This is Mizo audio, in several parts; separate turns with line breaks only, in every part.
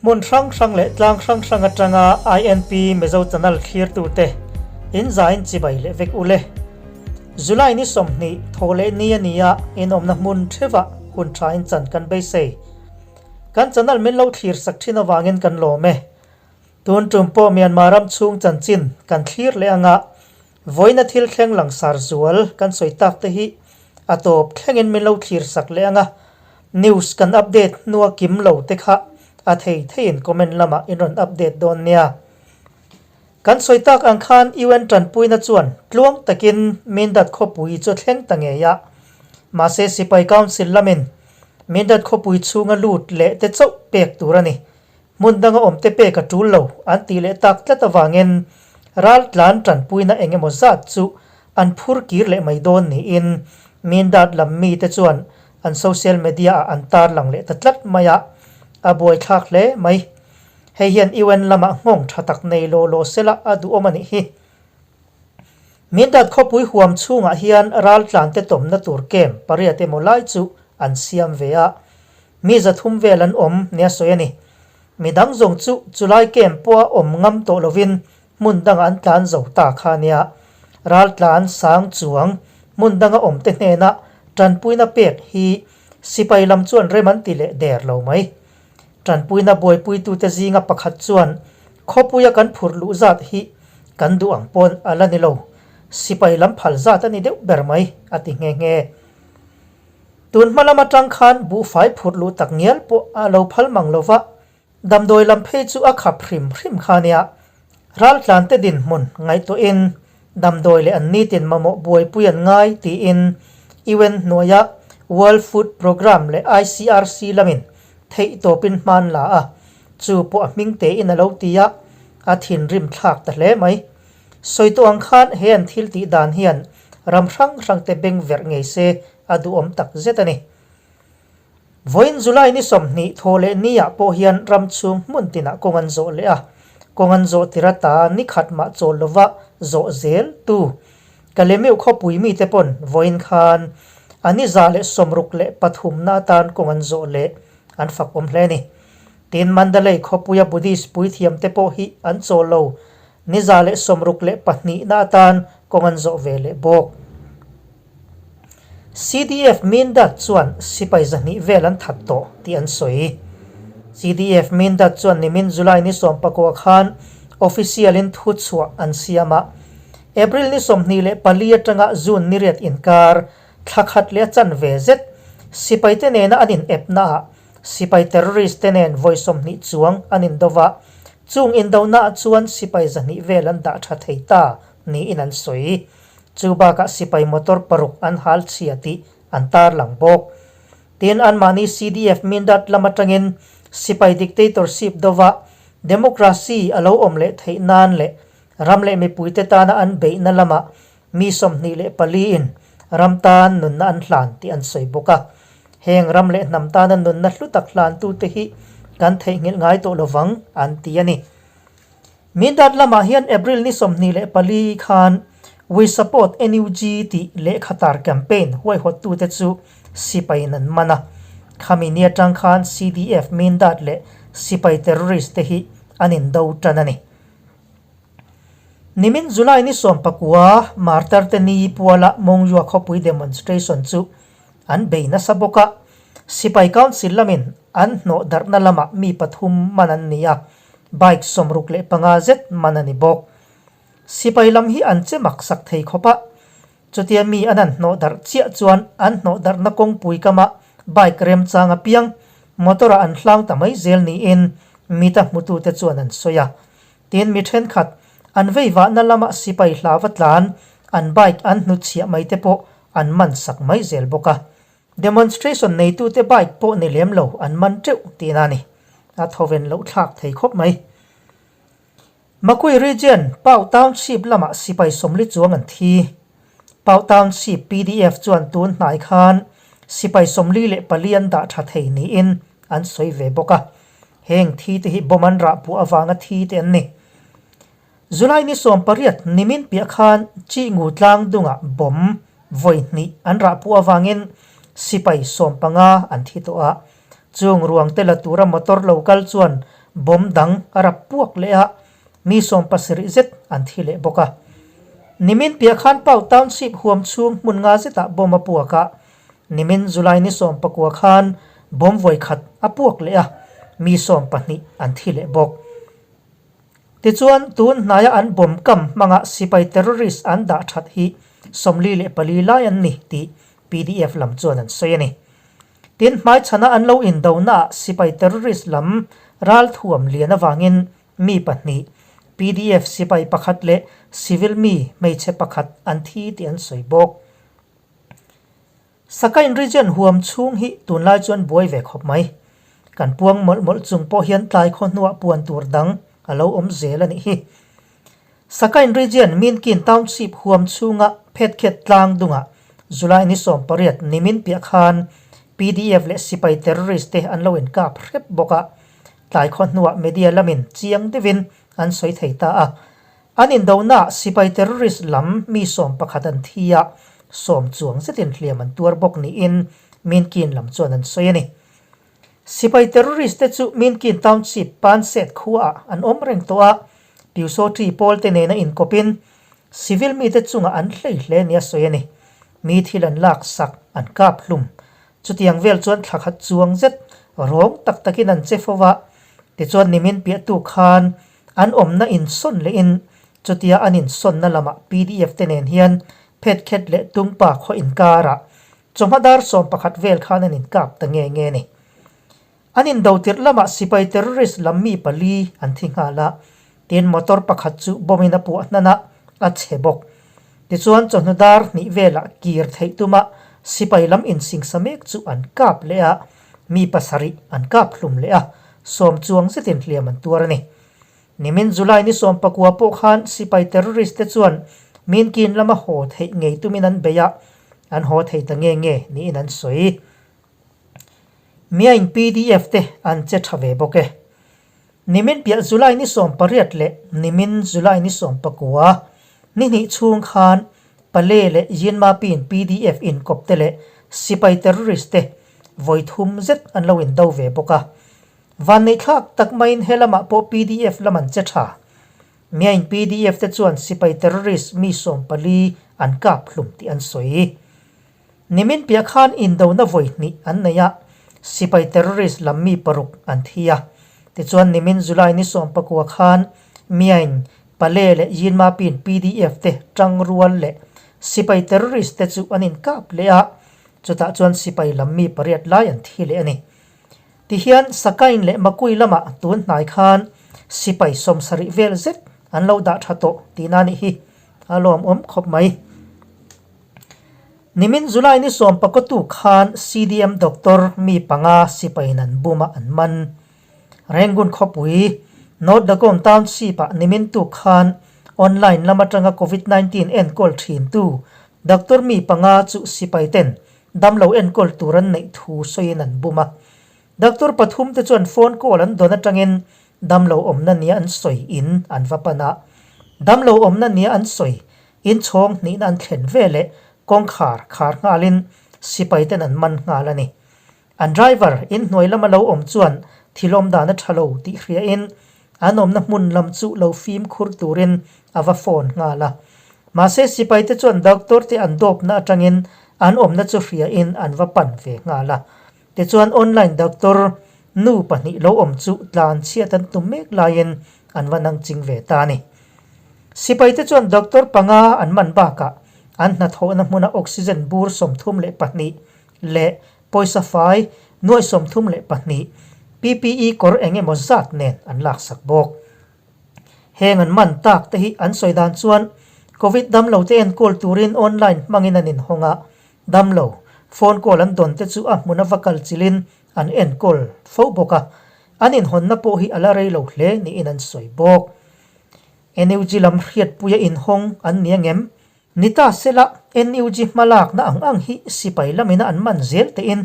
Hmun hrang hrang leh tlang hrang hrang atanga INP Mizo Channel thlirtute in zain chibai leh vek ule. July ni 20 thaw leh ni a ni a, inawmna hmun theuhah hun tha in chan kan beisei. Kan channel min lo thlir sak thin avangin kan lawm e. Tun tum pawh Myanmar ram chhung chanchin kan thlir leh anga vawiina thil thleng langsar zual kan sawi tak te hi a tawp thlengin min lo thlir sak leh anga news kan update hnua kim lo te kha a thei theiin comment lamah in rawn update dawn nia. Kan sawi tak ang khan UN tanpuina chuan tluang takin Mindat khawpui chu thleng ta ngei a, mahse Sipai Council lamin Mindat khawpui chhunga lut leh te chauh pek tur a ni. Hmun danga awm te pek a tul lo an tih leh tak tlat avangin ral tlan tanpuina eng emaw zat chu an phur kir leh mai dawn niin Mindat lam mite chuan an social media ah an tarlang leh ta tlat mai a, a buaithlak hle mai. Hei hian UN lamah nghawng tha tak nei law law sela a duhawm a nih hi. Mindat khawpui huam chhungah hian raltlante tawmna tur camp pariat emaw lai chu an siam ve a, Mi 300 vel an awm nia sawi a ni. Mi dang zawng chu chulai camp pawha awm ngam tawh lovin hmun dangah an tlan zo ta kha a nia. Raltlan sang chuang hmun danga awmte hnena tanpuina pek hi sipai lam chuan rem an ti leh der lo mai. Tanpuina buaipuitute zinga pakhat chuan khawpuia kan phurh luh zat hi kan duh ang pawn a la ni lo, sipai lam phal zat a ni deuh ber mai a ti nghe nghe. Tun hma lam atang khan buhfai phurh luh tak ngial pawh a lo phal mang lo va, damdawi lam phei chu a khap hrim hrim kha nia. Raltlante dinhmun ngaihtuahin damdawi leh an nitin mamawh buaipui an ngai tiin UN hnuaia World Food Programme leh ICRC lamin theihtawpin hman la a, chu pawh a hming tein a lo ti a, a thinrim thlak ta hle mai. Sawi tawh ang khan he an thil tih dan hian ram hrang hrang te beng verh ngei se a duhawm tak zet a ni. Vawiin July ni 20 thaw leh ni ah pawh hian ram chhung hmun tinah kawng an zawh leh a, kawng an zawh tir ata ni khat mah chawl lova zawh zel tu Kalemeuh khawpui mite pawn vawiin khan a ni 163 na atan kawng an zawh leh an fak awm hle a ni. Tin, Mandalay khawpuia Buddhist puithiam te pawh hi an chawl lo Ni 162 na atan kawng an zawh ve leh bawk. CDF Mindat chuan sipai 200 vel an that tawh tih an sawi. CDF Mindat chuan nimin July ni 19 khan official in thu chhuah an siam a. April ni 24 atanga June ni 8 inkar thla khat leh a chanve zet sipai te nena an inepna ah Sipai terrorist te nen vawi 20 chuang an indo va, chung indonaah chuan sipai 200 vel an dah tha thei ta niin an sawi. Chu bakah sipai motor paruk an hal chhia tih an tarlang bawk. Tin, anmahni CDF Mindat lam atangin sipai dictatorship dova democracy a lo awm leh theih nan leh ram leh mipuite tana an beihna lamah Mi 24 in ram tan nunna an hlan tih an sawi bawk a. Heng ram leh hnam tana nunna hlu tak hlantute hi kan theihnghilh ngai tawh lovang an ti a ni. Mindat lamah hian April ni 24 khan We Support NUG tih lehkha tar campaign huaihawttute chu sipaiin an man a. Khami ni atang khan CDF Mindat leh sipai terrorist te hi an indo tan a ni. Nimin July ni 19 Martar te ni puala Mongyua khawpui demonstration chu an bei nasa bawk a, Sipai Council lamin an hnawh darhna lamah mi pathum man an ni a, bike 65 zet man a ni bawk. Sipai lam hi an che mak sak thei khawp a, chutia mi an an hnawh darh chiah chuan an hnawh darhna kawngpui kama bike remchang apiang motor-ah an hlang ta mai zel niin mita hmutute chuan an sawi a. Tin, mi thenkhat, an veivahna lama sipai hlava tlan, an bike an hnutchhiah mai te pawh an man sak mai zel bawk a. Demonstration neitute bike pawh ni lem lo an man teuh tihna a ni. A thawven loh thlak thei khawp mai. Makui Region, Pau Township lamah sipai 40 chuang an thi. Pau Township PDF chuan tun hnai khan sipai 44 an dah tha thei niin an sawi ve bawk a. Heng thi te hi bomb an rah puah avanga thi te an ni. July ni 18 nimin piah khan Chingu tlang dungah bomb vawi hnih an rah puah avangin sipai 15 an thi tawh a. Chung ruang te la tura motor lo kal chuan Bomb dang a rap puak leh a, mi 70 zet an thi leh bawk a. Nimin piah khan Pau Township huam chhung hmun nga zetah bomb a puak a, nimin July ni 19 khan bomb vawi khat a puak leh a, mi 12 an thi leh bawk. Tichuan, tun hnaia an bomb kam hmanga sipai terrorist an dah that hi 44 lai an ni tih pdf lam chuan an sawi a ni. Tin, hmaichhana an lo indonaah sipai terrorist lam ralthuam lian avangin mi pahnih, pdf sipai pakhat leh civil mi hmeichhe pakhat an thi tih an sawi bawk. Sakain region huam chhung hi tunlai chuan buai ve khawp mai. Kan puang mawlh mawlh chung pawh hian tlai khaw hnuah puan tur dang a lo awm zel a nih hi. Sakain Region Minkin Township huam chhunga Phetkhet tlang dungah July ni 18 nimin piah khan pdf leh sipai terrorist te an lo inkap hrep bawk a, tlai khaw hnuah media lamin chiang deuhin an sawi thei ta a. An indonaah sipai terrorist lam mi 11 an thi a, sawm chuang zetin hliam an tuar bawk niin Minkin lam chuan an sawi a ni. Sipai terrorist te chu Minkin Township Panset khuaah an awm reng tawh a, Pyusawṭi pawl te nena inkawpin civil mite chungah an hlei hle nia sawi a ni. Mi thil an lak sak, an kap hlum. Chutiang vel chuan thla khat chuang zet rawng tak takin an che fo va, tichuan nimin piahtu khan an awmna insawn lehin chutia an insawnna lamah pdf te nen hian phetkhet leh tungpa khaw inkarah Chawhma dar 11 vel khan an inkap ta nge nge a ni. An indo tirh lamah sipai terrorist lam mi pali an thi nghal a, tin motor pakhat chu bomb in a puah hnan a, a chhe bawk. Tichuan chawhnu dar hnih velah kir theih tuma sipai lam insingsa mek chu an kap leh a, mi pasarih an kap hlum leh a, sawm chuang zetin hliam an tuar a ni. Nimin July ni 19 pawh khan sipai terrorist te chuan Minkin lama haw theih ngei tumin an bei a, an haw thei ta nge nge niin an sawi. Miain pdf te an che tha ve bawk e. Nimin piah July ni 18 leh nimin July ni 19 ni hnih chhung khan Pale leh Yinmapin pdf inkawp te leh sipai terrorist te vawi thum zet an lo indo ve bawk a. Vanneihthlak tak maiin he lamah pawh pdf lam an che tha. Miain pdf te chuan sipai terrorist mi 14 an kap hlum tih an sawi. Nimin piah khan indona vawi hnih an nei a, sipai terrorist lam mi paruk an thi a. Tichuan nimin July ni 19 khan Miain, Pale leh Yinmapin pdf te tangrual leh sipai terrorist te chu an inkap leh a, chutah chuan sipai lam mi pariat lai an thi leh a ni. Tihian Sakain leh Makui lamah tun hnai khan sipai 70 vel zet an lo dah tha tawh tihna a nih hi a lawmawm khawp mai. Nimin July ni 19 khan CDM Doctor mi panga sipaiin an bum a an man. Rangoon khawpui North Dagon Township-ah nimin tuk khan online lam atanga Covid 19 enkawl thintu doctor mi panga chu sipai ten Damlo enkawl tur an neih thu sawiin an bum a. Doctor pathum te chuan phone call an dawn atangin damlo awmna nia an sawi in an va pan a. Damlo awmna nia an sawi in chhawng hnihna an thlen veleh kawngkhar khar nghalin sipai ten an man nghal a ni. An driver in hnuai lama lo awm chuan thil awm dan a tha lo tih hriain an awmna hmun lam chu lo fimkhur turin a va phone nghal a. Mahse sipaite chuan doctor te an dawpna atangin an awmna chu hriain an va pan ve nghal a. Tichuan online doctor nu pahnih lo awm chu tlan chhiat an tum mek laiin an va nangching ve ta a ni. Sipaite chuan doctor panga an man bakah an hnathawhna hmuna oxygen bur 32 leh pawisa fai nuai 32 PPE kawr eng emaw zat nen an laksak bawk. Heng an man tak te hi an sawi dan chuan Covid damlo te enkawl turin online hmangin an inhawng a, damlo phone call an dawn te chu a hmun a va kal chilhin an enkawl fo bawk a, an inhawnna pawh hi a la rei lo hle niin an sawi bawk. NUG lam hriatpuia inhawng an ni angem? Ni ta sela, NUG hmalakna ang ang hi sipai lamina an man zel tein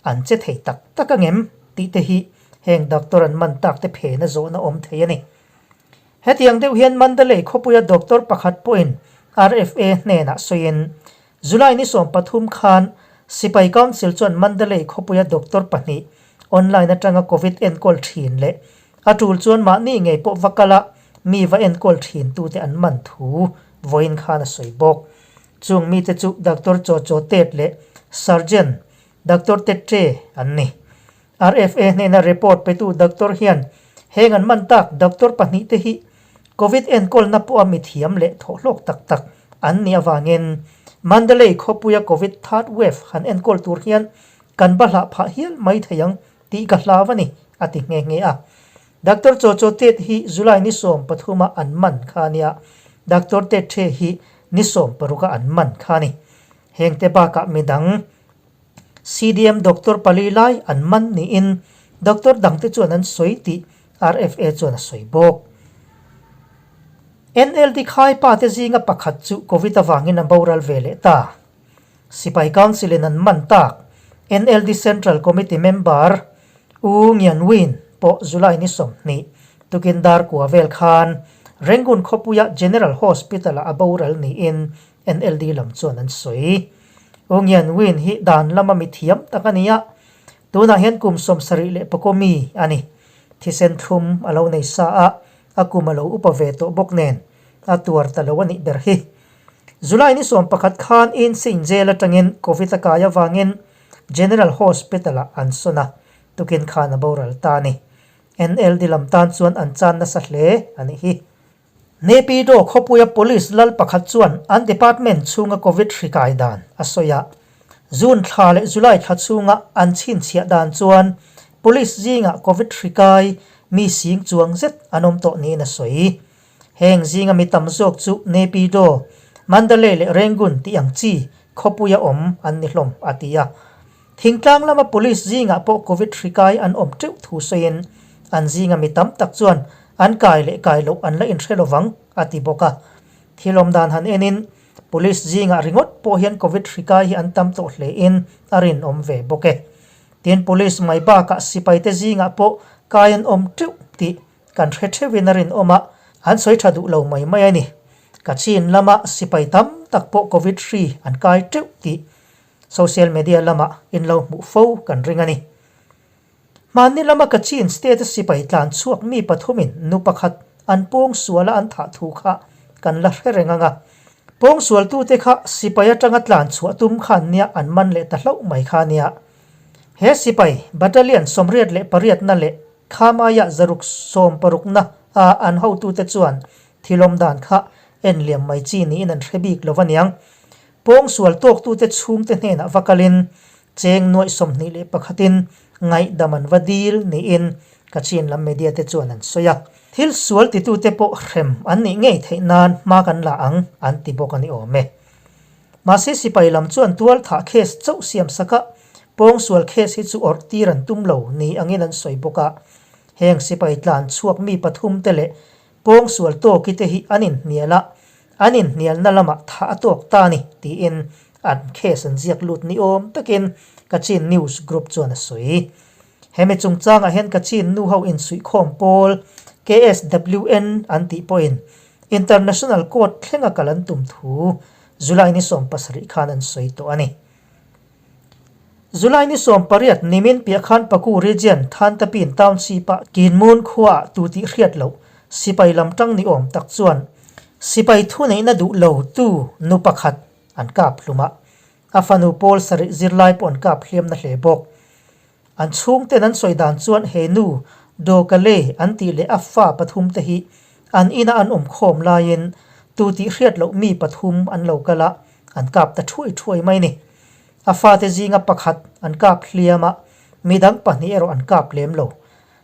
an che thei tak tak angem tih te hi heng doctor an man tak te phena zawhna awm thei a ni. Hetiang deuh hian Mandalay khawpuia doctor pakhat pawhin RFA hnenah sawiin, July ni 13 khan Sipai Council chuan Mandalay khawpuia doctor pahnih online atanga Covid enkawl thin leh. A tul chuan mahni ngei pawh va kal a, mi va enkawl thin tute an man thu vawiin khan a sawi bawk. Chung mite chu Doctor Chaw Chaw Tet leh Surgeon Doctor Tet Ṭe an ni. RFA hnena report petu doctor hian heng an man tak doctor pahnihte hi Covid enkawlna pawha mithiam leh thawhhlawk tak tak an nih avangin Mandalay khawpuia Covid third wave han enkawl tur hian kan ba hlah phah hial mai thei ang tih ka hlau a ni, a ti nghe nghe a. Doctor Cho Cho Tet hi July ni 13 a an man kha a nia, Doctor Tet The hi ni 16 a an man kha a ni. Hengte bakah midang CDM doctor pali lai an man niin doctor dangte chuan an sawi tih RFA chuan a sawi bawk. NLD khaipa te zinga pakhat chu Covid avangin a boral ve leh ta. Sipai Council in an man tak NLD Central Committee member U Ngian Win pawh July ni 20 tukin dar kua vel khan Rangoon khawpuia General Hospital ah a boral niin NLD lam chuan an sawi. U Ngian Win hi dan lama mi thiam tak a ni a, tunah hian kum 74 mi a ni. Thisen thlum a lo nei sa a, a kum a lo upa ve tawh bawk nen a tuar ta lo a nih ber hi. July ni 11 khan Insein Jail atangin Covid a kai avangin General Hospital ah an sawn a, tukin khan a boral ta a ni. NLD lam tan chuan an chan nasa hle a nih hi. Naypyidaw khawpuia Police lal pakhat chuan an department chhunga Covid hri kai dan a sawi a. June thla leh July thla chhunga an chhinchhiah dan chuan Police zingah Covid hri kai mi sing chuang zet an awm tawh niin a sawi. Heng zinga mi tam zawk chu Naypyidaw, Mandalay leh Rangoon tih ang chi khawpuia awm an ni hlawm, a ti a. Thingtlang lama Police zingah pawh Covid hri kai an awm teuh thu sawiin an zinga mi tam tak chuan an kai leh kai loh an la inhre lovang, a ti bawk a. Thil awm dan han enin Police zingah ringawt pawh hian Covid hri kai hi an tam tawh hlein a rinawm ve bawk e. Tin, Police mai bakah sipaite zingah pawh kai an awm teuh tih kan hre theuhin a rinawm a, an sawi tha duh lo mai mai a ni. Kachin lama sipai tam tak pawh Covid hri an kai teuh tih Social media lamah in lo hmuh fo kan ring a ni. Hmanni lama Kachin state a sipai tlan chhuak mi pathumin nu pakhat an pawng suala an thah thu kha kan la hre reng ang a. Pawng sualtute kha sipai atanga tlan chhuah tum khan nia an man leh ta hlauh mai kha nia. He sipai battalion 88na leh Khamaiah 160na a an hotute chuan thilawm dan kha en liam mai chi niin an hre bik lo aniang. Pawngsual tawktute chhungte hnenah va kalin cheng nuaih 21in ngaihdam an va dil niin Kachin lam media te chuan an sawi a. Thil sual titute pawh hrem an nih ngei theih nan hma kan la ang an ti bawk a ni awm e. Mahse sipai lam chuan tual thah case chauh siam sak a, pawngsual case hi chu awrh tir an tum lo ni angin an sawi bawk a. Heng sipai tlan chhuak mi pathum te leh Pawngsual tawki te hi an inhnial a, an inhnialna lamah thah a tawk ta a ni, tiin an case an ziak lut ni awm takin Kachin News Group chuan a sawi. Hemi chungchangah hian Kachin nu ho insuihkhawm pawl KSWN an tih pawhin International Court thlenga kal an tum thu July ni 17 khan an sawi tawh a ni. July ni 18 nimin piah khan Paku Region Thantapin Township-ah Kinmun khuaah tu tih hriat loh sipai lam tang ni awm tak chuan sipai thuneihna duh lo tu nu pakhat an kap hlum a, a fanu pawl sarih zirlai pawh an kap hliam na hle bawk. An chhungten an sawi dan chuan he nu Dawkale an tih leh a fa pathum te hi an ina an awm khawm laiin tu tih hriat loh mi pathum an lo kal a, an kap ta thuai thuai mai ni. A fate zinga pakhat an kap hliam a, midang pahnih erawh an kap lem lo.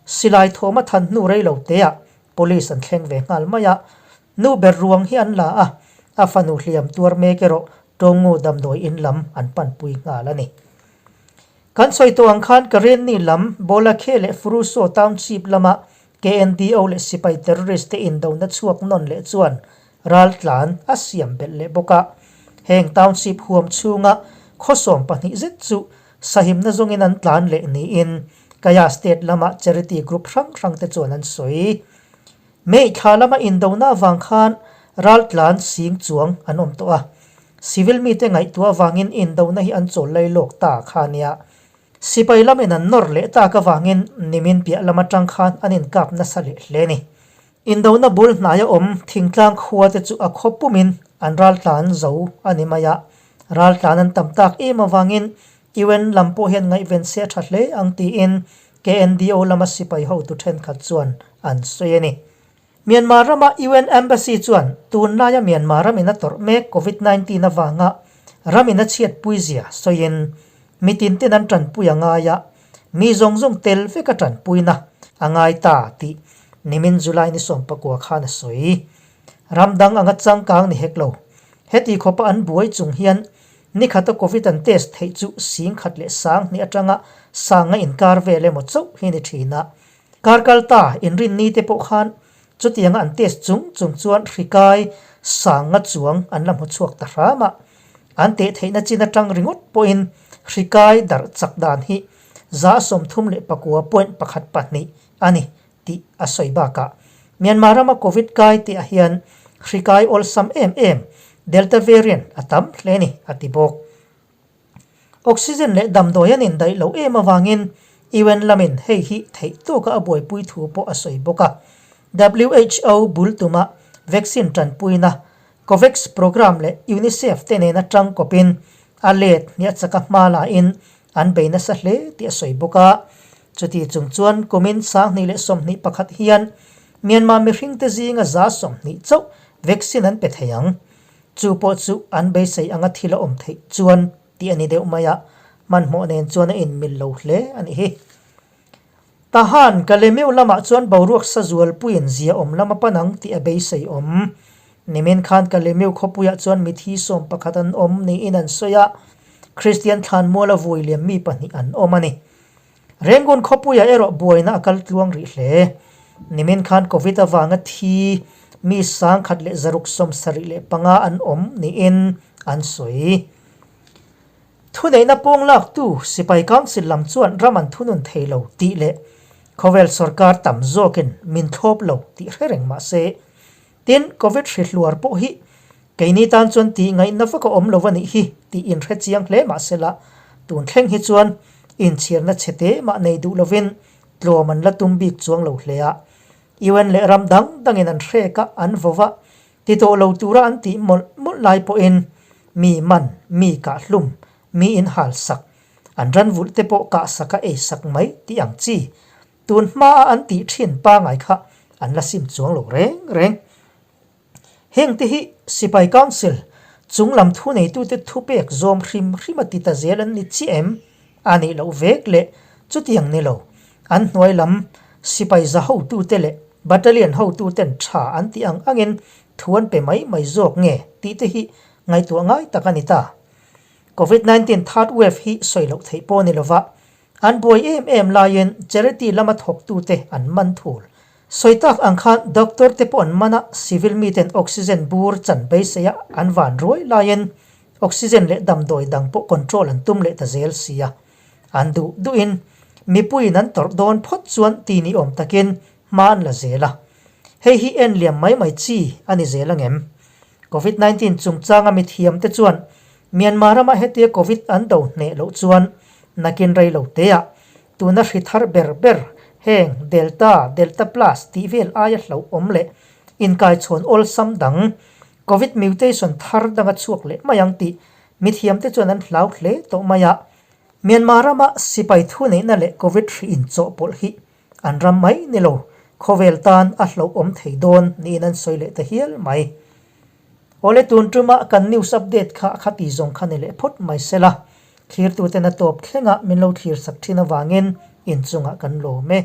Silai thawm a than hnu rei lo teah Police an thleng ve nghal mai a, nu ber ruang hi an la a, a fanu hliam tuar mek erawh Tawngngu damdawi in lam an panpui nghal a ni. Kan sawi tawh ang khan Karenni lam Bawlakhe leh Furuso Township lama KNDO leh sipai terrorist te indona chhuak nawn leh chuan raltlan a siam belh leh bawk a. Heng township huam chhunga khaw 12 zet chu sahimna zawngin an tlan leh niin Kaya State lama charity group hrang hrang te chuan an sawi. May thla lama indona avang khan raltlan sing chuang an awm tawh a. Civil mite ngaihtuah avangin indona hi an chawl lai lawk ta kha nia. Sipai lamin an nawr leh tak avangin nimin piah lam atang khan an inkap nasa leh hle a ni. Indona bul hnaia awm thingtlang khua te chu a khaw pumin an raltlan zo a ni mai a, raltlan an tam tak em avangin UN lam pawh hian ngaihven se a tha hle ang tiin KNDO lama sipai hotu thenkhat chuan an sawi a ni. Myanmar rama UN Embassy chuan tunlaia Myanmar ramin a tawrh mek Covid 19 avanga ramin a chhiatpui zia sawiin mitin ten an tanpui a ngai a, mi zawng zawng tel vek a tanpuina a ngai ta tih nimin July ni 19 khan a sawi. Ram dang anga changkang ni hek lo. Heti khawpa an buai chung hian nikhata Covid an test theih chu 10,000 leh 2,000 atanga sanga inkar vel emaw chauh hi ni thin a. Kar kal ta inrinni te pawh khan chutianga an test chung chung chuan hri kai sanga chuang an la hmu chhuak ta hram a. An teh theihna chin atang ringawt pawhin hri kai darh chak dan hi 34.12 a ni tih a sawi bakah Myanmar rama Covid kai tih ah hian hri kai awlsam em em Delta variant a tam hle a ni a ti bawk. Oxygen leh damdawi an indaih loh em avangin UN lamin hei hi theih tawka a buaipui thu pawh a sawi bawk a. WHO bul tuma vaccine tanpuina COVAX programme leh UNICEF te nena tangkawpin a let hniah chaka hma lain an bei nasa hle tih a sawi bawk a. Chuti chung chuan kumin 2021 hian Myanmar mihringte zinga 20% chauh vaccine an pe thei ang. Chu pawh chu an beisei anga thil a awm theih chuan tih a ni deuh mai a, hmanhmawh nen chuan a inmil lo hle a nih hi. Tahan, Kalemeu lamah chuan boruak sa zualpuiin zia awm lam a pan ang tih a beisei awm. Nimin khan Kalemeu khawpuiah chuan mithi 11 an awm niin an sawi a, Kristian thlanmuala vui liam mi pahnih an awm a ni. Rengun khawpuiah erawh buaina a kal tluang rih hle. Nimin khan Covid avanga thi mi 1675 an awm niin an sawi. Thuneihna pawng laktu Sipai Council lam chuan ram an thunun thei lo tih leh khawvel sorkar tam zawkin min thlawp lo tih hre reng mah se, tin Covid hri hluar pawh hi Keini tan chuan tih ngaihna vak a awm lo a nih hi tih inhre chiang hle mah sela, tun thleng hi chuan inchhirna chhe te mah nei duh lovin tlawm an la tum bik chuang lo hle a. UN leh ram dang dangin an hrek a, an vo va, ti tawh lo tura an tih mawlh mawlh lai pawhin mi man, mi kah hlum, mi inhal sak, an ran vulh te pawh kah sak a ei sak mai tih ang chi tun hmaa an tih thin pangai kha an la sim chuang lo reng reng. Heng te hi Sipai Council chung lam thuneitute thupek zawm hrim hrim a ti ta zel an ni chiah em? A nih loh vek leh chutiang ni lo. An hnuai lam sipai za hotute leh battalion hotuten tha an tih ang angin thu an pe mai mai zawk nge tih te hi ngaihtuah ngai tak a ni ta. Covid 19 third wave hi sawi loh theih pawh a ni lova, An buai em em laiin charity lama thawktute an man thul. Sawi tak ang khan doctor te pawh an man a, civil miten oxygen bur chan beiseia an van ruai laiin oxygen leh damdawi dang pawh control an tum leh ta zel si a. An duh duhin mipuiin an tawrh dawn phawt chuan ti ni awm takin hma an la zel a. Hei hi en liam mai mai chi a ni zel angem? Covid 19 chungchanga mithiamte chuan Myanmar rama hetia Covid an do hneh loh chuan nakin rei lo te ah tuna hri thar ber ber heng Delta, Delta Plus tih vel aia hlauhawm leh inkaichhawn awlsam dang Covid mutation thar danga chhuak leh mai ang tih mithiamte chuan an hlau hle tawh mai a. Myanmar rama sipai thuneihna leh Covid hri inchawhpawlh hi An ram mai ni lo, khawvel tan a hlauhawm thei dawn niin an sawi leh ta hial mai. Awle tun tuma kan news update kha kha ti zawng kha ni leh phawt mai sela, thlirtuten a tawp thlengah min lo thlir sak thin avangin inchungah kan lawm e.